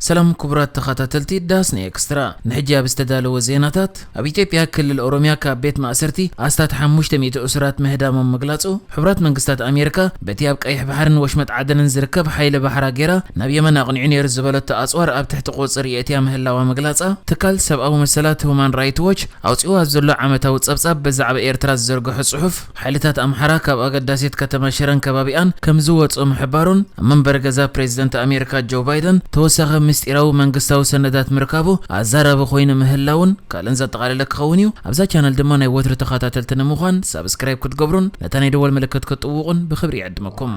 ሰላም ክቡራት ተኸታተልቲ ዳስኒ ኤክስትራ፣ ንሕጂ ኣብ ዝተዳለወ ዜናታት፣ ኣብ ኢትዮጵያ ክልል ኦሮሚያ ካብ ቤት ማእሰርቲ ኣስታት ሓሙሽተ ሚእቲ እሱራት ምህዳሞም ምግላጹ፣ ሕቡራት መንግስታት ኣሜሪካ በቲ ኣብ ቀይሕ ባሕርን ወሽመጥ ዓደንን ዝርከብ ሓይሊ ባሕራ ጌራ ናብ የመን ኣቕኒዑ ነይሩ ዝበለቶ ኣጽዋር ኣብ ትሕቲ ቁጽጽር የእትያ ምህላዋ ምግላጻ፣ ትካል ሰብኣዊ መሰላት ሁማን ራይት ዎች ኣውጺኡ ኣብ ዘሎ ዓመታዊ ጸብጻብ ብዛዕባ ኤርትራ ዝዘርግሖ ጽሑፍ፣ ሓይልታት ኣምሓራ ካብ ኣገዳሲት ከተማ ሽረን ከባቢኣን ከም ዝወጹ ምሕባሩን፣ ኣብ መንበሪ ገዛ ፕሬዚደንት ኣሜሪካ ጆ ባይደን ተወሳኺ ምስጢራዊ መንግስታዊ ሰነዳት ምርካቡ ኣዛራቢ ኮይኑ ምህላውን ካልእን ዘጠቓለለ ክኸውን እዩ። ኣብዛ ቻነል ድማ ናይ ወትሪ ተኸታተልቲ ንምዃን ሳብስክራይብ ክትገብሩን ነታ ናይ ደወል ምልክት ክትጥውቑን ብኽብሪ ይዕድመኩም።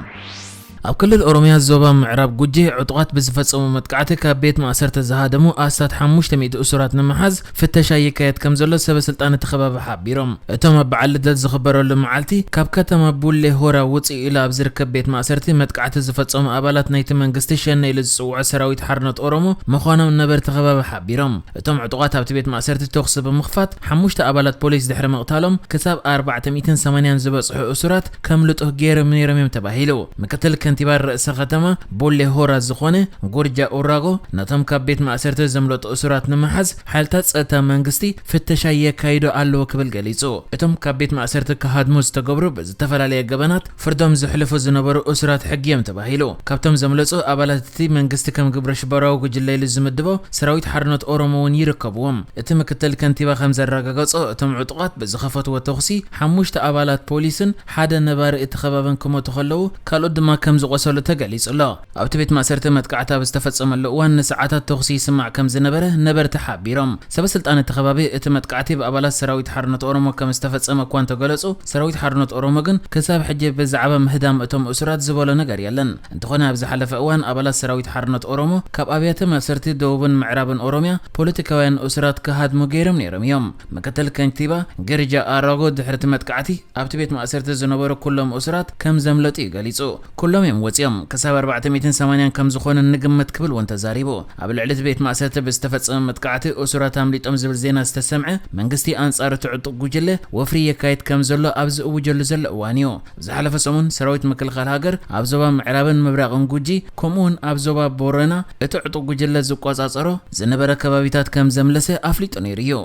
ኣብ ክልል ኦሮሚያ ዞባ ምዕራብ ጉጄ ዕጡቓት ብዝፈጸሙ መጥቃዕቲ ካብ ቤት ማእሰርቲ ዝሃደሙ ኣስታት ሓሙሽተ ሚእቲ እሱራት ንምሓዝ ፍተሻ ይካየድ ከም ዘሎ ሰበ ስልጣን እቲ ከባቢ ሓቢሮም። እቶም ኣብ በዓል ልደት ዝኽበረሉ መዓልቲ ካብ ከተማ ቡሌ ሆራ ውጽእ ኢሉ ኣብ ዝርከብ ቤት ማእሰርቲ መጥቃዕቲ ዝፈጸሙ ኣባላት ናይቲ መንግስቲ ሸኔ ኢሉ ዝጽውዖ ሰራዊት ሓርነት ኦሮሞ ምዃኖም ነበርቲ ከባቢ ሓቢሮም። እቶም ዕጡቓት ኣብቲ ቤት ማእሰርቲ ተኹሲ ብምኽፋት ሓሙሽተ ኣባላት ፖሊስ ድሕሪ ምቕታሎም ክሳብ ኣርባዕተ ሚእትን ሰማንያን ዝበጽሑ እሱራት ከምልጡ ገይሮም ነይሮም እዮም ተባሂሉ። ምክትል ከንቲባ ርእሰ ከተማ ቡሌ ሆራ ዝኾነ ጎርጃ ኡራጎ ነቶም ካብ ቤት ማእሰርቲ ዘምለጡ እሱራት ንምሓዝ ሓይልታት ጸጥታ መንግስቲ ፍተሻ የካይዱ ኣለዉ ክብል ገሊጹ። እቶም ካብ ቤት ማእሰርቲ ክሃድሙ ዝተገብሩ ብዝተፈላለየ ገበናት ፍርዶም ዝሕልፉ ዝነበሩ እሱራት ሕጊ እዮም ተባሂሉ። ካብቶም ዘምለጹ ኣባላት እቲ መንግስቲ ከም ግብረ ሽበራዊ ጉጅለ ኢሉ ዝምድቦ ሰራዊት ሓርነት ኦሮሞ እውን ይርከብዎም። እቲ ምክትል ከንቲባ ከም ዘረጋገጾ እቶም ዕጡቓት ብዝኸፈትዎ ተኹሲ ሓሙሽተ ኣባላት ፖሊስን ሓደ ነባሪ እቲ ከባብን ክሞቱ ከለዉ ካልኦት ድማ ከም ዝቖሰሉ ተገሊጹ ኣሎ። ኣብቲ ቤት ማእሰርቲ መጥቃዕቲ ኣብ ዝተፈጸመሉ እዋን ንሰዓታት ተኹሲ ይስማዕ ከም ዝነበረ ነበርቲ ሓቢሮም። ሰበ ስልጣን እቲ ከባቢ እቲ መጥቃዕቲ ብኣባላት ሰራዊት ሓርነት ኦሮሞ ከም ዝተፈጸመ እኳ እንተገለጹ፣ ሰራዊት ሓርነት ኦሮሞ ግን ክሳብ ሕጂ ብዛዕባ ምህዳም እቶም እሱራት ዝበሎ ነገር የለን። እንተኾነ ኣብ ዝሓለፈ እዋን ኣባላት ሰራዊት ሓርነት ኦሮሞ ካብ ኣብያተ ማእሰርቲ ደቡብን ምዕራብን ኦሮሚያ ፖለቲካውያን እሱራት ክሃድሙ ገይሮም ነይሮም እዮም። ምክትል ከንቲባ ግርጃ ኣራጎ ድሕሪ እቲ መጥቃዕቲ ኣብቲ ቤት ማእሰርቲ ዝነበሩ ኩሎም እሱራት ከም ዘምለጡ እዩ ገሊጹ። ኩሎም እዮም ወጺኦም፣ ክሳብ ኣርባዕተ ሚእትን ሰማንያን ከም ዝኾኑ ንግምት ክብል እውን ተዛሪቡ። ኣብ ልዕሊ እቲ ቤት ማእሰርቲ ብዝተፈጸመ መጥቃዕቲ እሱራት ኣምሊጦም ዝብል ዜና ዝተሰምዐ መንግስቲ ኣንጻር እቲ ዕጡቕ ጉጅለ ወፍሪ የካይድ ከም ዘሎ ኣብ ዝእውጀሉ ዘሎ እዋን እዩ። ዝሓለፈ ሰሙን ሰራዊት ምክልኻል ሃገር ኣብ ዞባ ምዕራብን ምብራቕን ጉጂ ከምኡ እውን ኣብ ዞባ ቦረና እቲ ዕጡቕ ጉጅለ ዝቆጻጸሮ ዝነበረ ከባቢታት ከም ዘምለሰ ኣፍሊጡ ነይሩ እዩ።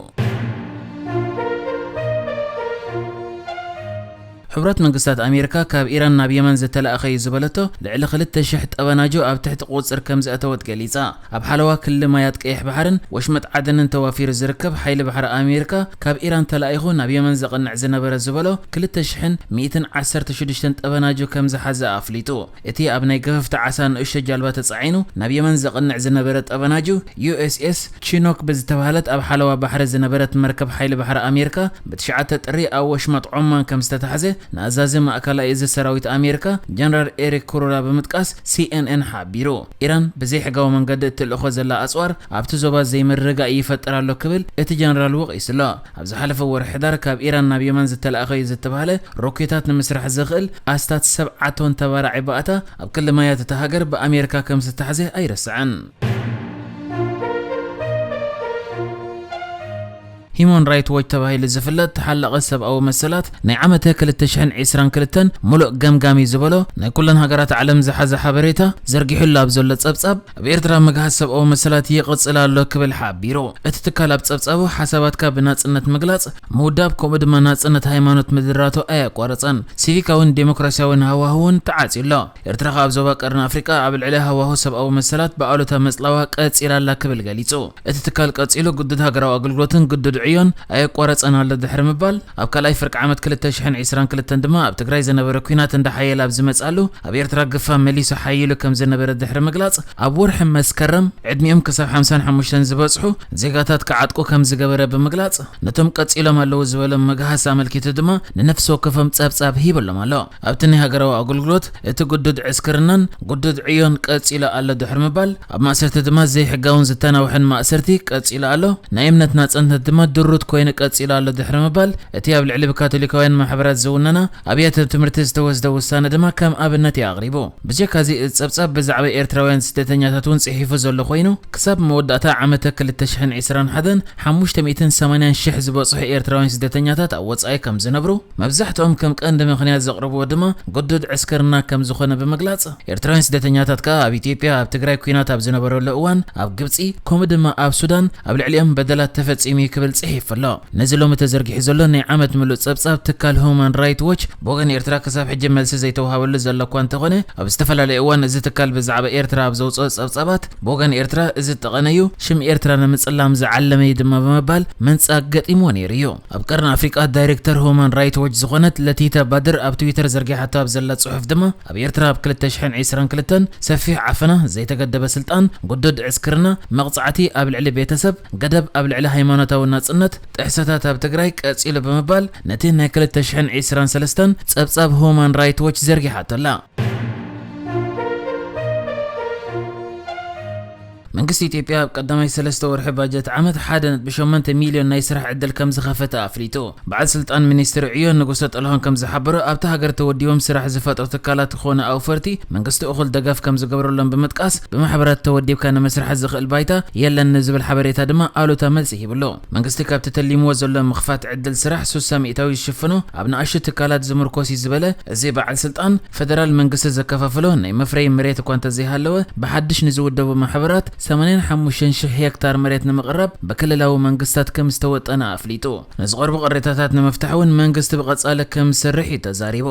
ሕቡራት መንግስታት ኣሜሪካ ካብ ኢራን ናብ የመን ዝተላእኸ እዩ ዝበለቶ ልዕሊ ክልተ ሽሕ ጠበናጆ ኣብ ትሕቲ ቁጽጽር ከም ዘእተወት ገሊጻ። ኣብ ሓለዋ ክሊ ማያት ቀይሕ ባሕርን ወሽመጥ ዓደንን ተዋፊሩ ዝርከብ ሓይሊ ባሕሪ ኣሜሪካ ካብ ኢራን ተላኢኹ ናብ የመን ዘቕንዕ ዝነበረ ዝበሎ ክልተ ሽሕን ሚእትን ዓሰርተ ሽዱሽተን ጠበናጆ ከም ዝሓዘ ኣፍሊጡ። እቲ ኣብ ናይ ገፈፍቲ ዓሳ ንእሽቶ ጃልባ ተጻዒኑ ናብ የመን ዘቕንዕ ዝነበረ ጠበናጁ ዩ ኤስ ኤስ ቺኖክ ብዝተባህለት ኣብ ሓለዋ ባሕሪ ዝነበረት መርከብ ሓይሊ ባሕሪ ኣሜሪካ ብትሽዓተ ጥሪ ኣብ ወሽመጥ ዖማን ከም ዝተታሕዘ ንኣዛዚ ማእከላይ እዚ ሰራዊት ኣሜሪካ ጀነራል ኤሪክ ኩሩላ ብምጥቃስ ሲ ኤን ኤን ሓቢሩ። ኢራን ብዘይሕጋዊ መንገዲ እትልእኾ ዘላ ኣጽዋር ኣብቲ ዞባ ዘይምርግጋእ ይፈጥር ኣሎ ክብል እቲ ጀነራል ወቒሱ ኣሎ። ኣብ ዝሓለፈ ወርሒ ሕዳር ካብ ኢራን ናብ የመን ዝተላእኸ እዩ ዝተባህለ ሮኬታት ንምስራሕ ዘኽእል ኣስታት ሰብዓ ቶን ተባራዒ ባእታ ኣብ ክሊ ማያት እታ ሃገር ብኣሜሪካ ከም ዝተታሕዘ ኣይረስዕን። ሂዩማን ራይት ዎች ተባሂሉ ዝፍለጥ ተሓላቒ ሰብኣዊ መሰላት ናይ ዓመተ ክልተ ሽሕን ዕስራን ክልተን ሙሉእ ገምጋሚ ዝበሎ ናይ ኩለን ሃገራት ዓለም ዝሓዘ ሓበሬታ ዘርጊሑሉ ኣብ ዘሎ ጸብጻብ ኣብ ኤርትራ ምግሃስ ሰብኣዊ መሰላት ይቕጽል ኣሎ ክብል ሓቢሩ። እቲ ትካል ኣብ ጸብጻቡ ሓሳባትካ ብናጽነት ምግላጽ፣ ምውዳብ ከምኡ ድማ ናጽነት ሃይማኖት ምድራቶ ኣየቋረጸን። ሲቪካውን ዴሞክራሲያውን ሃዋህውን ተዓጽዩ ኣሎ። ኤርትራ ከኣ ኣብ ዞባ ቀርኒ ኣፍሪቃ ኣብ ልዕሊ ሃዋሁ ሰብኣዊ መሰላት ብኣሉታ ምጽላዋ ቀጺላ ኣላ ክብል ገሊጹ። እቲ ትካል ቀጺሉ ግዱድ ሃገራዊ ኣገልግሎትን ግዱድ ዕዮን ኣየቋረጸን ኣሎ ድሕሪ ምባል፣ ኣብ ካልኣይ ፍርቂ ዓመት ክልተ ሽሕን ዕስራን ክልተን ድማ ኣብ ትግራይ ዝነበረ ኲናት እንዳሓየለ ኣብ ዝመጽኣሉ ኣብ ኤርትራ ግፋ መሊሱ ሓይሉ ከም ዝነበረ ድሕሪ ምግላጽ፣ ኣብ ወርሒ መስከረም ዕድሚኦም ክሳብ ሓምሳን ሓሙሽተን ዝበጽሑ ዜጋታት ክዓጥቁ ከም ዝገበረ ብምግላጽ፣ ነቶም ቀጺሎም ኣለዉ ዝበሎም ምግሃስ ኣመልኪቱ ድማ ንነፍሲ ወከፎም ጸብጻብ ሂበሎም ኣሎ። ኣብቲ ናይ ሃገራዊ ኣገልግሎት እቲ ግዱድ ዕስክርናን ግዱድ ዕዮን ቀጺሉ ኣሎ ድሕሪ ምባል፣ ኣብ ማእሰርቲ ድማ ዘይሕጋውን ዝተናውሐን ማእሰርቲ ቀጺሉ ኣሎ። ናይ እምነት ናጽነት ድማ ድሩት ኮይኑ ቀጺሉ ኣሎ ድሕሪ ምባል፣ እቲ ኣብ ልዕሊ ብካቶሊካውያን ማሕበራት ዝውነና ኣብያተ ትምህርቲ ዝተወስደ ውሳነ ድማ ከም ኣብነት እዩ ኣቕሪቡ። ብጀካ እዚ፣ እዚ ጸብጻብ ብዛዕባ ኤርትራውያን ስደተኛታት እውን ጽሒፉ ዘሎ ኮይኑ፣ ክሳብ መወዳእታ ዓመተ ክልተ ሽሕን ዕስራን ሓደን ሓሙሽተ ሚእትን ሰማንያን ሽሕ ዝበጽሑ ኤርትራውያን ስደተኛታት ኣብ ወጻኢ ከም ዝነብሩ፣ መብዛሕትኦም ከም ቀንዲ ምኽንያት ዘቕርብዎ ድማ ግዱድ ዕስክርና ከም ዝኾነ ብምግላጽ፣ ኤርትራውያን ስደተኛታት ከኣ ኣብ ኢትዮጵያ ኣብ ትግራይ ኲናት ኣብ ዝነበረሉ እዋን ኣብ ግብጺ ከምኡ ድማ ኣብ ሱዳን ኣብ ልዕሊኦም በደላት ተፈጺሙ እዩ ክብል ጽሒፉ ኣሎ። ነዚ ሎሚ ተዘርጊሑ ዘሎ ናይ ዓመት ምሉእ ጸብጻብ ትካል ሁማን ራይት ዎች ብወገን ኤርትራ ክሳብ ሕጂ መልሲ ዘይተዋሃበሉ ዘሎ እኳ እንተኾነ፣ ኣብ ዝተፈላለየ እዋን እዚ ትካል ብዛዕባ ኤርትራ ኣብ ዘውጽኦ ጸብጻባት ብወገን ኤርትራ እዚ ጠቐነ እዩ፣ ሽም ኤርትራ ንምጽላም ዝዓለመ እዩ ድማ ብምባል መንጻግ ገጢምዎ ነይሩ እዩ። ኣብ ቀርኒ ኣፍሪቃ ዳይሬክተር ሁማን ራይት ዎች ዝኾነት ለቲታ ባድር ኣብ ትዊተር ዘርጊሓቶ ኣብ ዘላ ጽሑፍ ድማ፣ ኣብ ኤርትራ ኣብ ክልተ ሽሕን ዕስራን ክልተን ሰፊሕ ዓፈና፣ ዘይተገደበ ስልጣን፣ ግዱድ ዕስክርና፣ መቕጻዕቲ ኣብ ልዕሊ ቤተሰብ፣ ገደብ ኣብ ልዕሊ ሃይማኖታዊ ናጽነት፣ ጥሕሰታት ኣብ ትግራይ ቀጺሉ ብምባል ነቲ ናይ ክልተ ሽሕን ዕስራን ሰለስተን ጸብጻብ ሁማን ራይት ዎች ዘርጊሓቶ ኣላ። መንግስቲ ኢትዮጵያ ኣብ ቀዳማይ ሰለስተ ወርሒ ባጀት ዓመት ሓደ ነጥቢ ሸሞንተ ሚልዮን ናይ ስራሕ ዕድል ከም ዝኸፈተ ኣፍሊጡ። በዓል ስልጣን ሚኒስትሪ ዕዮ ንጉሰ ጥላሁን ከም ዝሓበሮ፣ ኣብታ ሃገር ተወዲቦም ስራሕ ዝፈጥሩ ትካላት ኮነ ኣውፈርቲ መንግስቲ እኹል ደገፍ ከም ዝገብረሎም ብምጥቃስ፣ ብማሕበራት ተወዲብካ ንምስራሕ ዝኽእል ባይታ የለን ንዝብል ሓበሬታ ድማ ኣሉታ መልሲ ሂብሉ። መንግስቲ ካብቲ ተሊምዎ ዘሎ ምኽፋት ዕድል ስራሕ ሱሳ ሚእታዊ ዝሽፍኖ ኣብ ንኣሽቱ ትካላት ዝምርኮስ እዩ ዝበለ እዚ በዓል ስልጣን፣ ፈደራል መንግስቲ ዘከፋፍሎ ናይ መፍረዪ መሬት እኳ እንተዘይሃለወ፣ ብሓድሽ ንዝውደቡ ማሕበራት ሰማንያን ሓሙሽተን ሽሕ ሄክታር መሬት ንምቕራብ ብክልላዊ መንግስታት ከም ዝተወጠነ ኣፍሊጡ። ንዝቐርቡ ቅሬታታት ንምፍታሕ እውን መንግስቲ ብቐጻሊ ከም ዝሰርሕ እዩ ተዛሪቡ።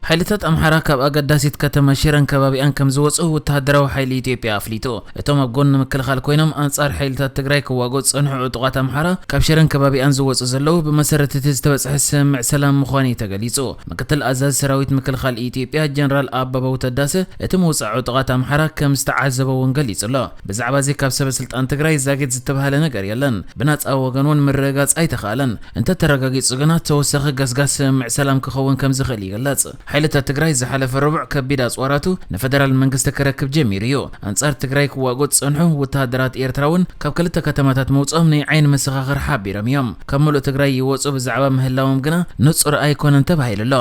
ሓይልታት ኣምሓራ ካብ ኣገዳሲት ከተማ ሽረን ከባቢኣን ከም ዝወጹ ወተሃደራዊ ሓይሊ ኢትዮጵያ ኣፍሊጡ። እቶም ኣብ ጎኒ ምክልኻል ኮይኖም ኣንጻር ሓይልታት ትግራይ ክዋግኡ ዝጸንሑ ዕጡቓት ኣምሓራ ካብ ሽረን ከባቢኣን ዝወጹ ዘለዉ ብመሰረት እቲ ዝተበጽሐ ስምምዕ ሰላም ምዃኑ እዩ ተገሊጹ። ምክትል ኣዛዚ ሰራዊት ምክልኻል ኢትዮጵያ ጀነራል ኣበባው ተዳሰ እቲ ምውጻእ ዕጡቓት ኣምሓራ ከም ዝተዓዘበ እውን ገሊጹ ኣሎ። ብዛዕባ እዚ ካብ ሰበ ስልጣን ትግራይ ዛጊት ዝተባህለ ነገር የለን። ብናጻ ወገን እውን ምርግጋጽ ኣይተኻእለን። እንተተረጋጊጹ ግና ተወሳኺ ገስጋስ ስምምዕ ሰላም ክኸውን ከም ዝኽእል ይግለጽ። ሓይልታት ትግራይ ዝሓለፈ ረቡዕ ከቢድ ኣጽዋራቱ ንፈደራል መንግስቲ ክረክብ ጀሚሩ እዩ። ኣንጻር ትግራይ ክዋግኡ ዝጸንሑ ወተሃደራት ኤርትራ እውን ካብ ክልተ ከተማታት ምውጽኦም ናይ ዓይኒ መሰኻኽር ሓቢሮም እዮም። ካብ ምሉእ ትግራይ ይወጹ ብዛዕባ ምህላዎም ግና ንጹር ኣይኮነን ተባሂሉ ኣሎ።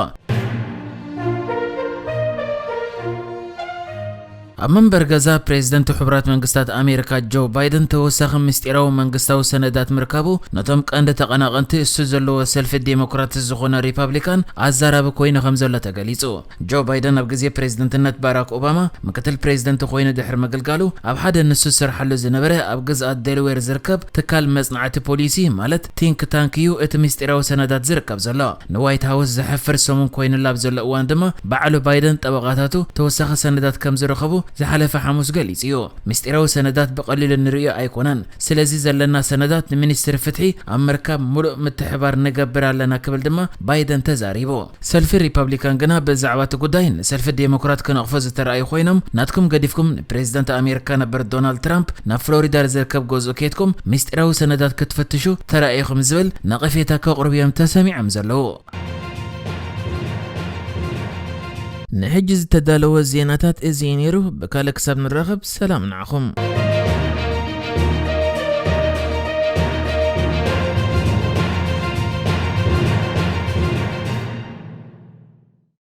ኣብ መንበር ገዛ ፕሬዝደንት ሕቡራት መንግስታት ኣሜሪካ ጆ ባይደን ተወሳኺ ምስጢራዊ መንግስታዊ ሰነዳት ምርካቡ ነቶም ቀንዲ ተቐናቐንቲ እሱ ዘለዎ ሰልፊ ዴሞክራት ዝኾነ ሪፓብሊካን ኣዛራቢ ኮይኑ ከም ዘሎ ተገሊጹ። ጆ ባይደን ኣብ ግዜ ፕሬዝደንትነት ባራክ ኦባማ ምክትል ፕሬዝደንት ኮይኑ ድሕሪ ምግልጋሉ ኣብ ሓደ ንሱ ዝሰርሓሉ ዝነበረ ኣብ ግዝኣት ዴልዌር ዝርከብ ትካል መጽናዕቲ ፖሊሲ ማለት ቲንክ ታንክ እዩ እቲ ምስጢራዊ ሰነዳት ዝርከብ ዘሎ። ንዋይት ሃውስ ዘሕፍር ሰሙን ኮይኑላ ኣብ ዘሎ እዋን ድማ ባዕሉ ባይደን ጠበቓታቱ ተወሳኺ ሰነዳት ከም ዝረኸቡ ዝሓለፈ ሓሙስ ገሊጹ እዩ። ምስጢራዊ ሰነዳት ብቐሊሉ ንርእዮ ኣይኮነን። ስለዚ ዘለና ሰነዳት ንሚኒስትሪ ፍትሒ ኣብ ምርካብ ምሉእ ምትሕባር ንገብር ኣለና ክብል ድማ ባይደን ተዛሪቡ። ሰልፊ ሪፐብሊካን ግና ብዛዕባ እቲ ጉዳይ ንሰልፊ ዴሞክራት ክነቕፎ ዝተረኣዩ ኮይኖም፣ ናትኩም ገዲፍኩም ንፕሬዝደንት ኣሜሪካ ነበር ዶናልድ ትራምፕ ናብ ፍሎሪዳ ዝርከብ ገዝኡ ኬድኩም ምስጢራዊ ሰነዳት ክትፈትሹ ተራኢኹም ዝብል ነቐፌታ ከቕርቡ እዮም ተሰሚዖም ዘለዉ። ንሕጂ ዝተዳለወ ዜናታት እዚ እዩ ነይሩ። ብካልእ ክሳብ ንራኸብ ሰላም ንዓኹም።